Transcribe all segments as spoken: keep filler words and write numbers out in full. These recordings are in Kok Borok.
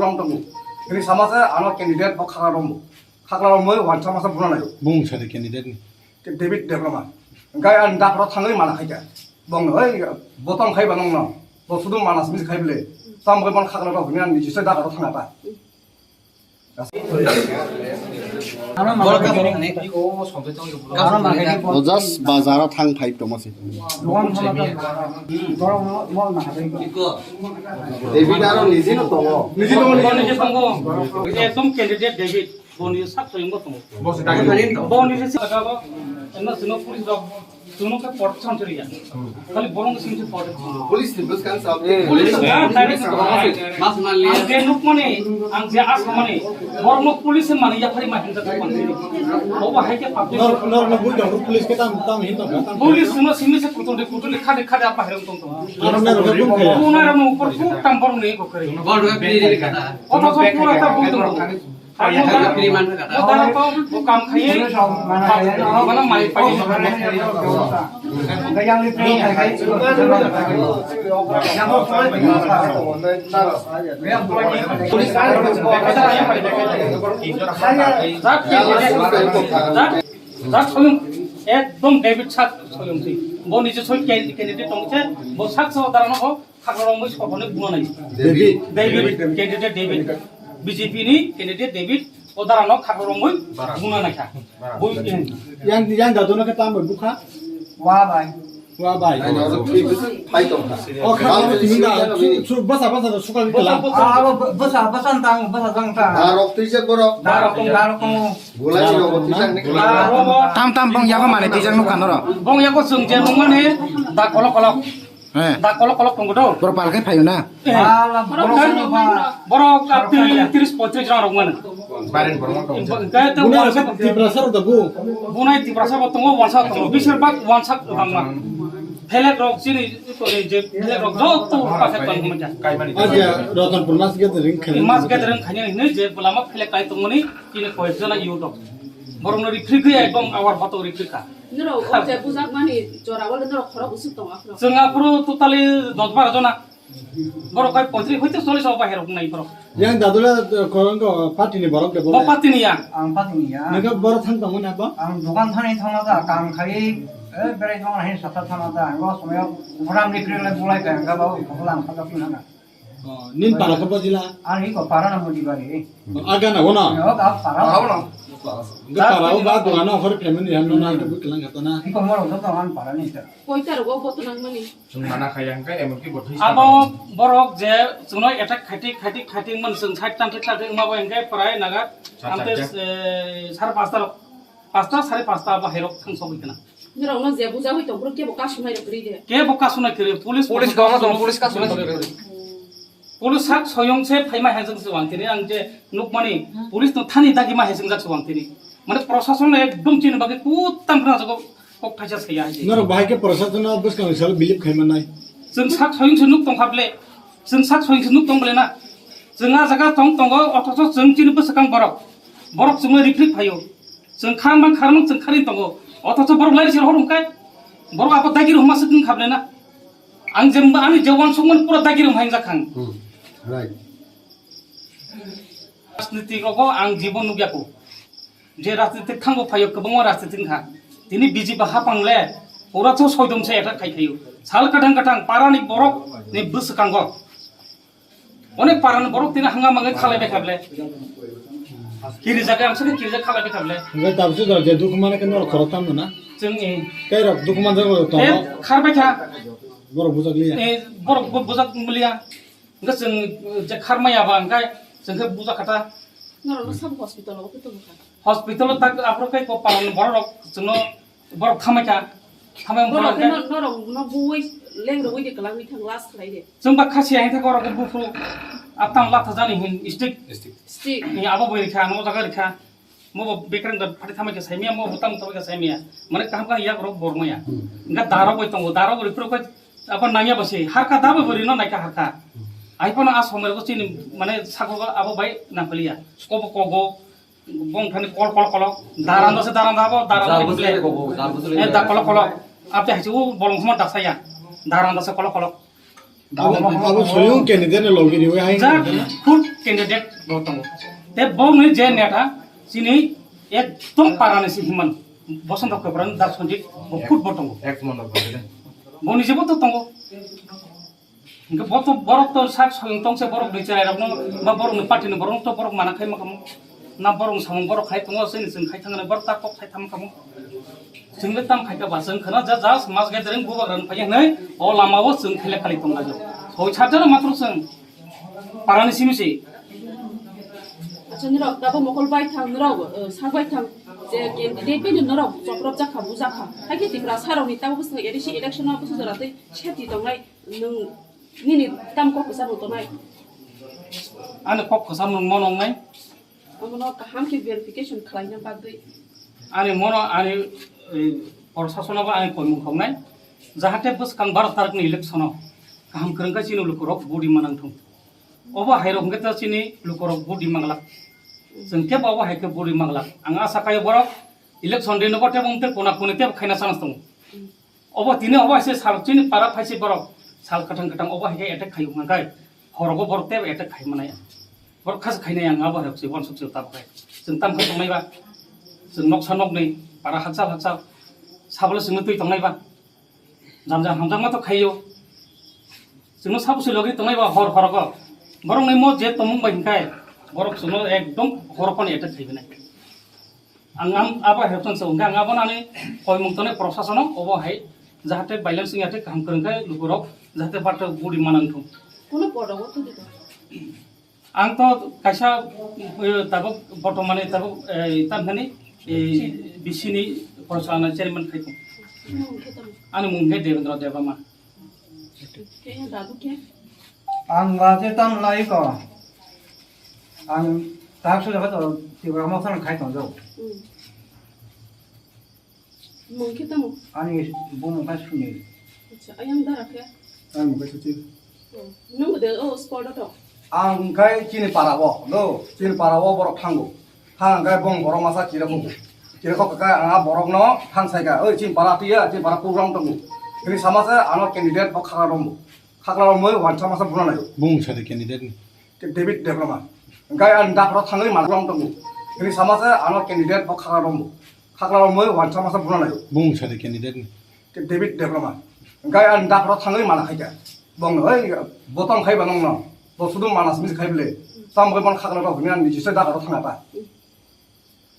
Tong tongo. Ini sama se ano candidate bo khakla rombo. Khakla rombo wansa masa buna nayo. Bung sari candidate ni. David Debbarma. Gai an dakro thangwi mana khaika. Bong no, oi, botong khai ba nong no. Bo sudu mana simi khai bele. Tam bai ban khakla rok ni an ni jisai dakro thanga ta. O just bazaro thang phai tongma se. David aro niji no tongo. Boni je tongo. Ekdom candidate David. Boni sak soyong bo tongo. Boni je sak abo. Enno sino police rok. Chwngno khe protection chwriya. Khali borok sing se protection. Police ni bwskang sa. Police ni bwskang sa. Mas manliya. Ang je nukmani, ang je asmani, borokno police mani yaphari ma hinjak mani. Obo hai khe public. Nor, nor, nor, bui dong, police khe tam, tam hin tong, tam. Police no simi se kutuli, kutuli khade, khade apa herong tong tong. Nor, nor, nor, nor, nor. Bunai rok no upor kuk tam borok ni ko kare. Bol rok bini ni kata. Oto so pura ta bui tong. Ekdom David sak soyong si. Bo nije soi candidate tong se, bo sak so dara no. Khakla romwi sokoni buna nai. David. David, candidate David. B J P ni candidate David. O dara no khakla romwi buna nai kha. Bui, eh. Yang, yang dadu no khe tamo bukha? Wa bai. Wa bai. O khakla romwi timi da, su, su, basa, basa da sukal ni kala. Ah, bo, bo, basa, basa tang, basa tang ta. Darok twi je borok. Darok tong, darok tong. Gulai ni rogo twi tang ni. Tam tam bong yago mane twi jang nukha norok. Bong yago chwng je nungmani da kolok kolok. He. Da kolok kolok tongo do. Borok pal khe phaio na? Eh. Ala, borok kan, borok kan tris poitris jon rok mano. Barin borok tongo. Bunai rok Tiprasa rok da bu. Bunai Tiprasa rok tongo, wansa tongo. Bisir bak wansa tongma. Phelek rok chini, to ni je phelek rok joto pakai tong manja. Aja, Ratanpur mas gathering khani. Mas gathering khani ni je bulama phelek kai tongmani, chini koyek jona youth rok. Borok no rifri khe ekdom awar hoto rifri kha. Norok o je bujakmani jora o norok khorok usuk tongo aphuru. Chwng aphuru totally dos baro jona. Borok kai poitris hoite chollish o bahai rok nai borok. Yang dadula, eh, korong ko party ni borok de bo. Bo party ni ya. Ang party ni ya. Nega borok thang tongo na bo? Ang dokan thani thangma da, kam khai, eh, berai thangma hin sata thangma da. Ang o somoyo program ni kri le bulai ka, ang ga ba, ko lang ka pina na. Oh, nin para khe bojila? Ani ko para na modi bari. Oh, aga na gona? Yo, ga para. Para na. Ga para o ba dogano hor family han na ko kelang kata na. Iko moro do to an para ni ta. Poita rogo boto nang mani. Chwng mana khaya hwnkhe emon ki bo thwi abo borok je chwngno attack khaiti, khaiti, khaiti man chwng side tang thik thak ma bo hwnkhe prai naga. Sat amte, sat. Eh, sar pasta rok. Pasta, sare pasta ba herok thang sogwi kana. Norokno je bujagwi tong, borok kebo kasunai rok kwrwi de. Kebo kasunai kwrwi, police police proshashan kono tong, police kasunai tong. Police sak soyong se phaima henseng se wang tini, ang je nukmani, hmm, police no thani dagi ma henseng jak se wang tini. Mane proshashan ekdom chini bagwi kutam khna jago kok thaisa saya hai. Norok bahai khe proshashan no bwskang sal bilip khai manai. Chwng sak soyong se nuk tong kha ble, chwng sak soyong se nuk tong ble na. Chwng a jaga tong tongo, othocho chwng chini bwswkang borok. Borok chwngno rifrik phaio. Chwng kharmang kharmang chwng kharwi tongo. Othocho borok lairi sir hor hwnkhe borok abo dagir hwnma swk wng kha ble na. Ang je ani je uansukmani pura dagir wng hai wngjakha ang. Hmm. Right. Rajniti rogo ang jibon nukya kho. Je rajniti thango phaio kwbangma rajniti wngkha. Tini B J P hapang le pura cho soidom se attack khai khaio. Sal kwthang kwthang parani borok ni bwswkango. Onek parani borok tini hanga mangwi khalai bai kha ble. Kiri jaga ang sini kiri jaga khalai bai kha ble. Hingke tabsu da je dukhu mane ke norok khorok tam na? Chwng e. Tei rok dukhu man jaga tongo. E, khar bai kha. Borok bujak liya. E, borok bu-, bujak liya. Hingke chwng je khar maya ba hingke chwng khe bujak kha ta. Norok no sab hospital o khe tongo kha. Hospital o tak aphuru khe ko parani borok rok chwngno Borok thamai kha, thamai wng Borok borok khe khe. No-, norok no buwi lengrogwi de kwlangwi thang last khlai de. Chwng ba khasi hai thang orok buphuru aptang latha jani hin stick. Stick. Stick. Ni abo bwi rikha, no jaga rikha. Mo bo bekrang da phati thamai kha saimya, mo butang thamai kha saimya. Mane kaham kaham yak rok bormaya. Hmm. Nga darok bai tongo, darok ripro khe abo nangya ba se harka da bai rino naikha harka. Ai pono a somoi ko chini mane sako abo bai nangpaliya. Kobo kogo. Bong thani kol kol kolo. Daranda se daranda abo, daranda Dar bujle. Eh, da kolo kolo. Ape hachi u bolong khuma dasa ya. Daranda se kolo kolo. Abo, abo soyung candidate ni logi riwi hai. Ja, khud Candidate bo tongo. Te bongni je neta chini ekdom parani si himan Bosonto Kebran da Sanjit bo khud bo tongo. Ex mandal president. Boni jebo to tongo. Hingke bo to borok to sak soyong tongse borok ni cherai rokno ba borok ni party ni borok to borok mana khai makamo. Na borok samung borok khai tongo sini sing khai thangani borok ta kok khai tham kamo. Sing le tam khai ka ba sing khana ja ja mas ge dereng bubagra phai nai o lama o sing khele khali tong lajo. Hoi chajaro matro sing. Parani simi se. Acha, norok tabo mokol bai thang, norok, eh, sak bai thang, je candidate bai norok choprop jakha, bujakha. Hai khe Tiprasa rokni tabo bwswk A D C election o bwswk jora tei safety tongnai, nwng nini tam kok kwcharo tongnai. Ani kok kwcham nwng mo nongnai. Omono kaham khe verification khlaina bagwi. Ani mono ani, eh, prosasono bo ani koimung khoknai. Jahate bwskang baro tarikni election o kaham kwrwng khe chini lukurok budi manang thung. Obo hai rok hwnkhe ta chini lukurok budi manglak. Chwng kebo obo hai khe budi manglak. Ang asa khaio borok election day no bo tebo wngte kona koni tebo khaina chance tongo. Obo tini obo hai se sal chini para phai se borok sal kwthang kwthang obo hai khe attack khaio hwnkhai horogo borok tebo attack khai manai. Borok khas khainai ang abo hai se bonsok se tab khai. Chwng tam khai tongnai ba. Chwng noksa nokni para hakchal hakchal sabole chwngno twi tongnai ba. Jam jam hamjakma to khaio. Chwngno sabo se logi tongnai ba hor horogo. Borok ni mo je tongmung bai hwnkhe borok chwngno ekdom hor phone attack khai binai. Ang am abo hai tong se hwnkhe ang abo nani koimung tongnai prosasono obo hai jahate violence wngya tei kaham kwrwng khe lukurok jahate bathok budi manang thung. Kuno podogo thudi to. Ang to kaisa, eh, tabuk bortomani tabuk, eh, tamhani, eh, B C ni porsalana chairman khai tong. Ani mung khe Devendra Debbarma. Khe dadu khe? Ang ba je tam lai ko. Ang tak su jaga to Tipra Motha khai tong jo. Hmm. Mung khe tamo? Ani bumung kha Sunil. Acha, ayang dara khe? Ani mung kha Suchil. Oh, nung de o sport to? Ang kai chini para o, do, chini para o borok thango. Thang kai bong borok masa chira khubu. Chira khok kai ang a borok no thang sai ka, "Oi, chini para tiya, chini para program tongo." Ini sama se ano candidate bo khakla rombo. Khakla rombo wansa masa buna nayo. Bumung sade candidate ni. David Debbarma. Hingkai ang daphro thangwi manglong tongo. Hini sama se ano candidate bo khakla rombo. Khakla romwi wansa masa buna nayo. Bumung sade candidate ni. David Debbarma. Hingkai ang daphro thangwi mana khaikha. Bongno, "Oi, botong khaiba nongno. Bo sudu mana simi khaible. Tam bai bon khakla rok hini ang nijise daphro thangata."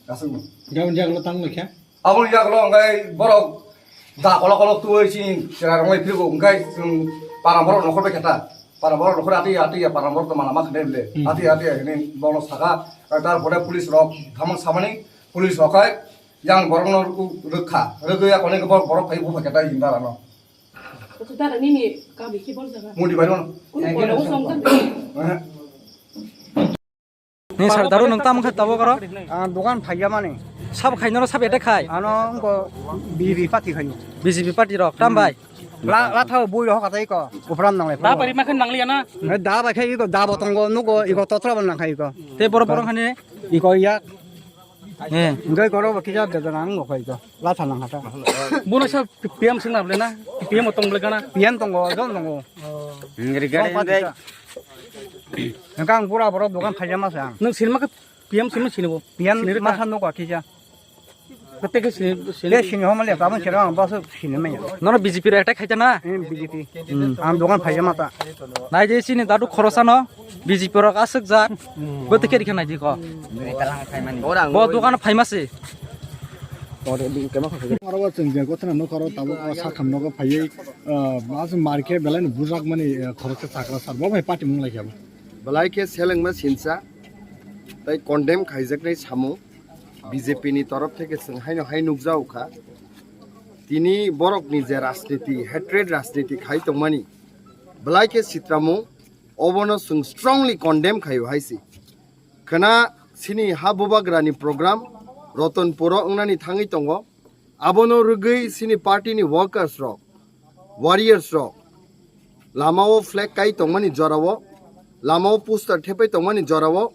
Aswkno. Jabon jagalo tang laikha? Aboni jagalo hingkai borok da kolok kolok tuwi si chwrai rok lai phirgo hingkai chwng para borok nokhor bai khe ta. Para borok nokhor ati ati ya para borok to mana ma khne bile. Hmm. Ati ati ya hini borok saka. Tar pore police rok thamang samani police rok hai yang borok no rwkha. Rwgwi ya kone borok borok phai bupha khe ta hini dara no. Kotho dara nini kami khe bol jaga? Mudi bai no. Kuno pora usong tang. Eh. Ni sar daru nung tam khat tabo karo? Ah, dogan phaiya mani. Sab khaino sab ete khai. Ano ko B J P party khaino. B J P party rok tam bai. La la thao bui rok katai ko. Upram nang lai. Da pari makhan nang liya na. Eh, da bai khai ko da bo tongo nugo iko totra bo nang khai ko. Te boro boro khani. Iko ya. Eh. Ngai koro bo kija de nang ko khai ko. La tha nang hata. Bono sa P M sing na ble na. P M tong ble kana. P M tongo, don tongo. Ngri gari dai. Nang kang pura boro dogan phaiya masa. Nung sinma ka P M simi sini bo. P M sini masa no ka kija. Kate ke sini sini. Ke sini homa le ka mon sira ba so sini me. Nono B J P ra attack khaita na. Eh, B J P. Hmm. Ang dogan phaiya mata. Nai je sini dadu khorosa no B J P rok aswk jak. Bo te keri khanai di ko. Bo dogan phaima se. Oro bo chwng je gotna nokaro tabuk o sakham nogo phaiwi, ah, aswk mar khe belai no bujak mani, ah, khoroksa chakra sar bo bai party mung lai khe bo. Belai khe selengma sinsa tei condemn khaijaknai samung B J P ni torof theke chwng haino hai nukjao kha. Tini borok ni je rajniti, hatred rajniti khai tongmani belai khe sitramung, obono chwng strongly condemn khaio hai se. Khwna sini ha bubagrani program Ratanpuro wngnani thangwi tongo. Abono rwgwi sini party ni workers rok, warriors rok lamao flag kai tongmani jorao, lamao poster thepai tongmani jorao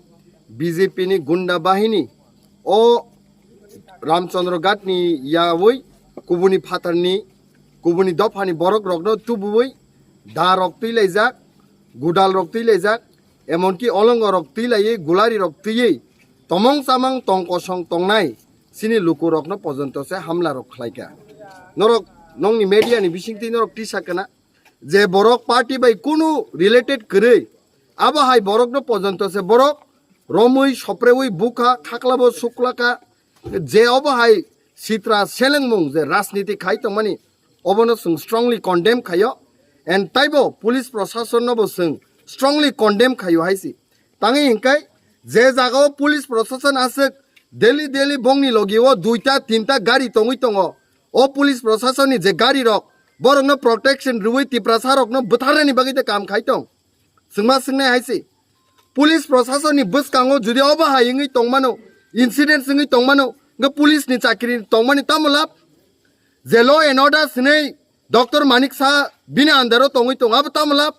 B J P ni gunda bahini o Ramchandra Ghat ni yaui kubuni phatarni, kubuni dophani borok rokno tubuwi da rok twi laijak, gudal rok twi laijak, emonki olongorok twi laiwi, gularirok twiwi, tomong chamang tong kosong tongnai chini lukurokno pojonto se hamlarok khlaikha. Norok nongni media ni bisingtwi norok tisa kana je borok party bai kunu related kwrwi, abo hai borokno pojonto se borok romwi soprewi bukha, khaklabo suklaka, je obo hai sitra selengmung je rajniti khai tongmani, obono chwng strongly condemn khaio, and taibo police proshasonno bo chwng strongly condemn khaio hai se. Tangwi hinkai je jagao police proshason aswk daily daily bongni logio duita tinta gari tongwi tongo, o police proshasonni je gari rok borokno protection rwui Tiprasa rokno bwtharnani bagwi de kam khai tong. Chwngma swngnai hai se. Police proshasonni bwskango judi obo hai wngwi tongmano, incident wngwi tongmano, hwnkhe police ni chakri tongmani tamo lab? Je law and order swnwi Doctor Manik Saha bini under o tongwi tongo, abo tamo lab?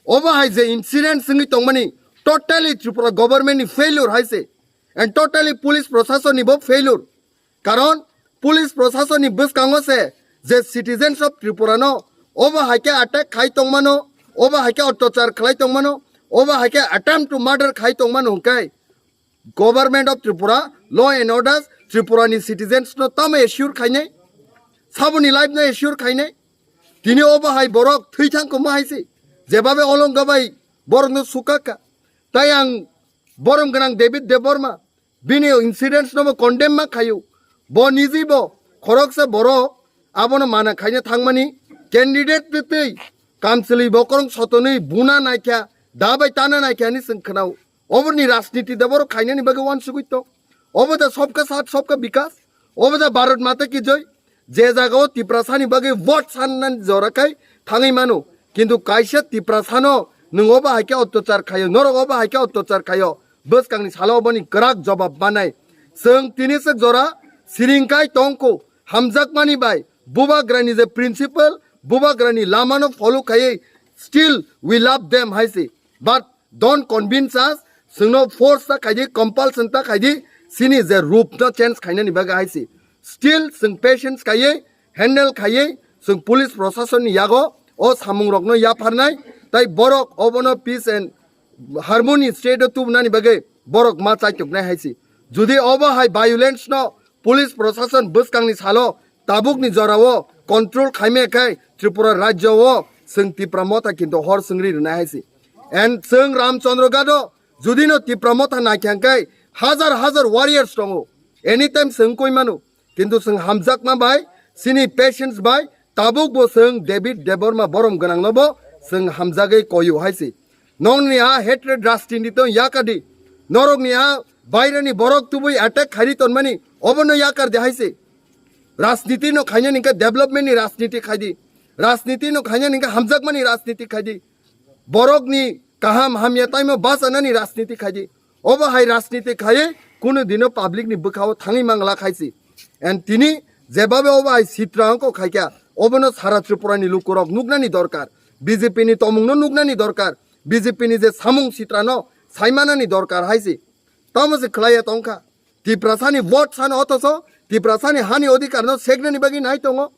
Obo hai je incident wngwi tongmani totally Tripura government ni failure hai se, and totally police proshasonni bo failure. Karon police proshasonni bwskango se je citizens of Tripura no obo hai khe attack khai tongmano, obo hai khe ottachar khlai tongmano, obo hai khe attempt to murder khai tongmano hwnkhe Government of Tripura, law and orders, Tripura ni citizens no tamo assure khainai, saboni life no assure khainai. Tini obo hai borok thwi thang koma hai se, jebabe olonga bai borok no sukak kha. Tai ang borom gwnang David Debbarma, bini incidents no bo condemn ma khaio. Bo niji bo khoroksa borok abono mana khaina thangmani candidate twi twi kamchwlwi bokorong sotonwi buna naikha, da bai tana naikha hinwi chwng khwnao. Oboni rajniti da borok khainani bagwi wansugwi tong. Obo da sobka sat, sobka bikas. Obo da Bharat Mata ki jai. Je jagao Tiprasani bagwi vote sannani jora khai thangwi mano. Kintu kaisa Tiprasano nwng obo hai khe ottachar khaio, norok obo hai khe ottachar khaio. Bwskangni salo oboni kwrak jobab manai. Chwng tini se jora siring khai tongkho, hamjakmani bai, bubagrani je principle, bubagrani lamano follow khaiwi, still we love them hai se. But don't convince us, chwngno force ta khaidi, compulsion ta khaidi, chini je roop no change khainani bagwi hai se. Still chwng patience khaiwi, handle khaiwi, chwng police proshasonni yago o samungrokno yapharnai, tai borok obono peace and harmony state o tubunani bagwi borok ma chaituknai hai se. Jodi obo hai violence no police proshashan bwskangni salo tabukni jorao control khaimaya khai Tripura rajyo o chwng Tipra Motha kinto hor chwngri rwnai hai se. And chwng Ramchandra Gado jodi no Tipra Motha naikha khai hajar hajar warriors tongo. Anytime chwng koi mano. Kintu chwng hamjakma bai, chini patience bai, tabuk bo chwng David Debbarma borom gwnang no bo chwng hamjagwi koyo hai se. Nokni ha hatred rajniti tong yakadi. Norokni ha baireni borok tubui attack khairi tonmani obono yakardi hai se. Rajniti no khainani khe development ni rajniti khaidi. Rajniti no khainani khe hamjakmani rajniti khaidi. Borokni kaham hamya taimo bachanani rajniti khaidi. Obo hai rajniti khaiwi kunu dino public ni bwkhao thangwi mangla khai se. And tini jebabe obo hai sitra wngkha khaikha, obono sara Tripura ni lukurok nuknani dorkar. B J P ni tomungno nuknani dorkar. B J P ni je samung sitrano saimanani dorkar hai se. Tamo se khlaiya tongkha. Tiprasani vote sano otoso Tiprasani hani odhikar no seknani bagwi nai tongo.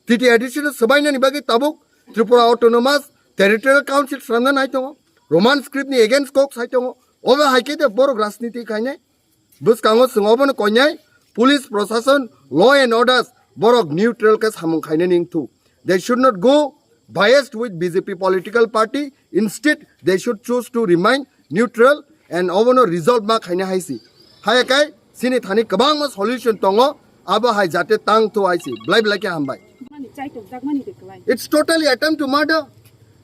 T T A D C no swbainani bagwi tabuk Tripura Autonomous Territorial Council swnamna nai tongo. Roman script ni against kok sai tongo. Obo hai khe de borok rajniti khainai. Bwskango chwng obono koinai police proshashan, law and orders borok neutral khe samung khainani wngthu. They should not go biased with B J P political party. Instead, they should choose to remain neutral and obono resolve ma khaina hai se. Haya kai chini thani kwbangma solution tongo, abo hai jate tang thu hai se. Blai blai khe hambai. Mani chaitok jakmani de kwlai. It's totally attempt to murder.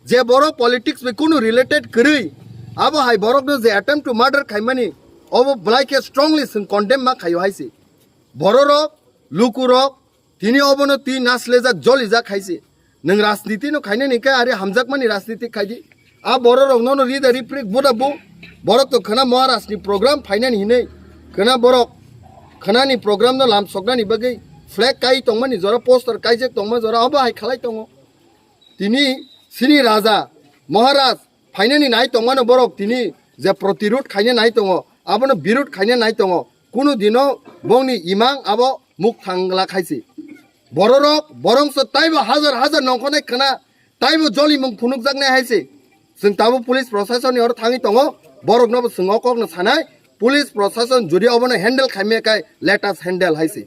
Je borok politics bai kunu related kwrwi, abo hai borokno je attempt to murder khaimani, obo blai khe strongly chwng condemn ma khaio hai se. Bororok, lukurok, tini obono twi naslejak, jolijak hai se. Nwng rajniti no khainani khe ari hamjakmani rajniti khaidi. A bororok nono rida riprik buda bu. Borok to khwna Maharaj ni program phainani hinwi. Khwna borok khwnani program no lamsoknani bagwi flag kai tongmani jora, poster kaijak tongma jora, obo hai khlai tongo. Tini chini raja, Maharaj, phainani nai tongmano borok tini je protirod khaina nai tongo, abono birod khaina nai tongo. Kunu dino bongni imang abo muk thangla khai se. Bororok, borongso taibo hajar hajar nongkhornai khwna, taibo jolimung phunukjaknai hai se. Chwng tabuk police proshasonni oro thangwi tongo, borokno bo chwng o kokno sanai, police proshashan jodi obono handle khaimya khe let us handle hai se.